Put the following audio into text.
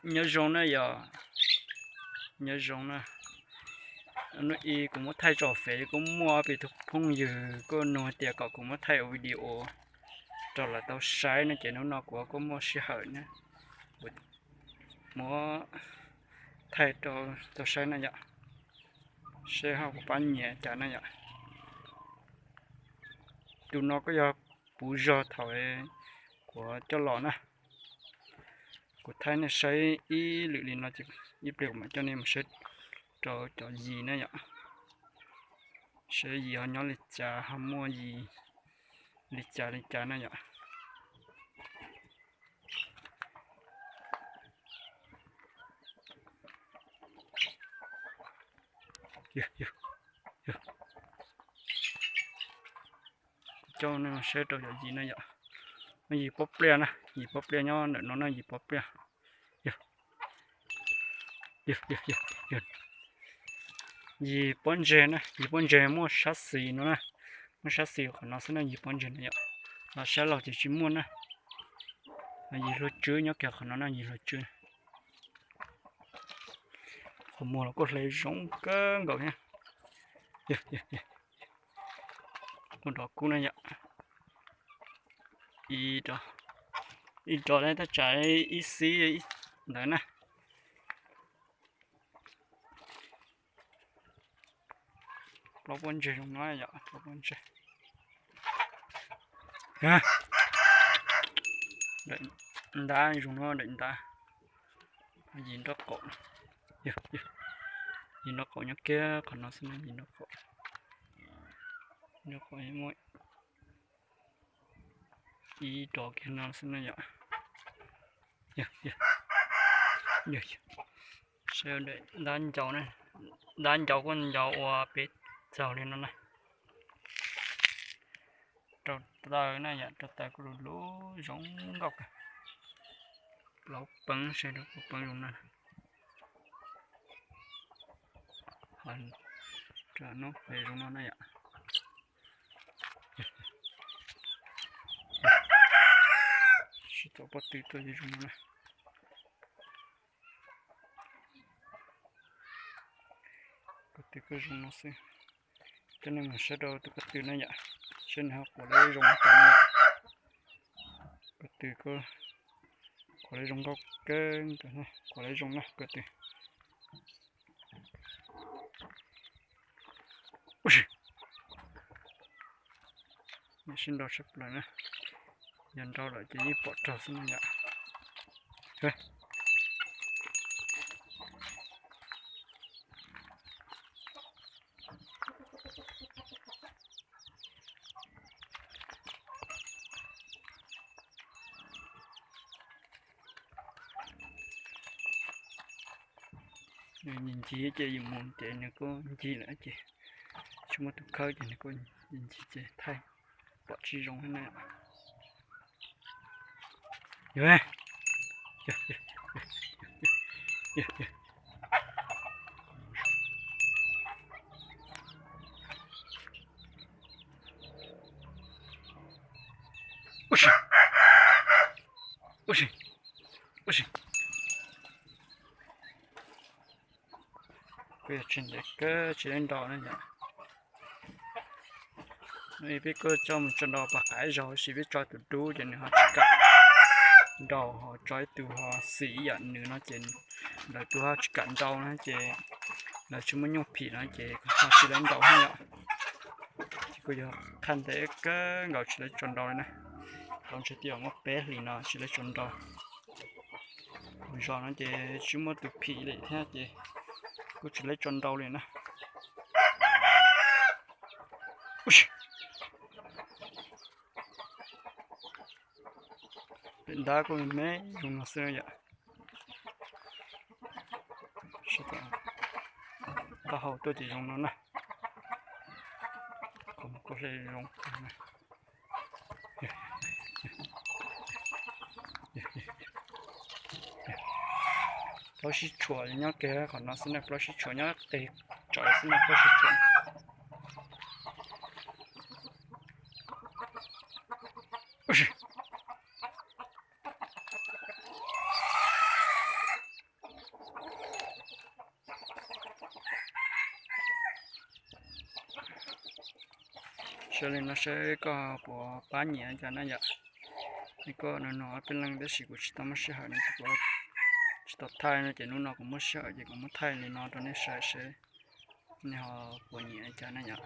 Nyob zoo na yom, nyob zoo na. Hnub i kuv muab thaij tso fev kuj muaj peb tug phooj ywg kuj nug tias kom kuv muab thaij video rau lawv tau saib no ces hnub no kuv kuj muaj sij hawm na, kuv muab thaij rau tau saib na yom, seb ho kuv pab nyiam cas na yom. Tus no kuj yog puv zog thaum kuv coj los na. Kuv thaij nej saib ib lwm li no ces ib pliag kuv mam coj nej mus saib rau cov yis na yom, saib yis ho nyob li cas ho muaj yis li cas li cas na yom. Kuv coj nej saib rau cov yis na yom, yis pob pliaj na, yis pob pliaj nyob ntawm no na, yis pob pliaj. Yis pob ntseg na, yis pob ntseg muaj sab xis no na, muaj sab xis qhov no xwb na, yis pob ntseg na yom. Los sab laug ces tsis muaj na. Yis hlua tswb nyob kiag qhov no na, yis hlua tswb. Qhov muag los kuj hle zoo kawg nkaus thiab. Kuj nrov kub na yom. Ib rov, ib rov tab tsam ib xib ntawd na. Plaub pob ntseg zoo no yom, plaub pob ntseg. Daim ntab zoo no, daim ntab. Yis nraub qaum, yis nraub qaum nyob kiag qhov no xwb na, yis nraub qaum. Nraub qaum muaj ib rov kiag no xwb na yom. Saib daim ntab ncau, ntab ncau kuj ncau ua peb txaug li no na. Rau taw na yom, rau taw kuj lus lub zoo nkauj kawg. Plaub peev, saib rau plaub peev zoo na. Rau nub pem zoo no na yom. Sib tau pob tw tuaj zoo no na. Pob tw kuj zoo no xwb. Coj nej mus saib rau tus pob tw na yom, saib nws ho quav lawv zoo cas na yom. Pob tw kuj quav lawv zoo nkauj kawg, quav lawv zoo na pob tw. Sib nrau tshaj plaws na, yog nrau lawm ces yeej pom raug xwb na yom. Nws ncig ces yus mus ces nws kuj ncig lawm ces tsis muaj tus khawb ces nws kuj ncig ces thaij pom tsis zoo thiab na. Ua si, ua si, ua si. Kuj yog tsis ntev kawg tsis lab nrau na yom. Peb kuj coj mus tso nrau pas qav zog tab sis peb tso tus dub ces nws ho tsis kam nrau, ho tso ib tug ho xim ib yam nws no ces lawv tus ho tsis kam nrau na ces lawv tsis muaj nyuj phim no ces ho tsis lab nrau thiab yom. Ces kuj yog qhaj ntev kawg nkaus tsis lab tso nrau li na. Tau ntshe twb muaj peb hlis no tsis lab tso nrau. Zos no ces tsis muaj tus phim li thiab ces kuj tsis lab tso nrau li na. Pem ntab kuj me zoo no xwb yom. Taub hau tuaj ces zoo no na. Qhov muag kuj hle zoo. Plaub sib tshuam nyob kiag qhov no xwb na, plaub sib tshuam nyob qis tsawv xwb na, plaub sib tshuam. Li no seb koj puas pab nyiam cas na yom. Koj nug nug ob peb leeg tab sis kuv tsis tau muaj sij hawm no ces kuv tsis tau thaij no ces hnub no kuv muaj sij hawm ces kuv muab thaij li no rau nej saib seb nej ho puas nyiam cas na yom.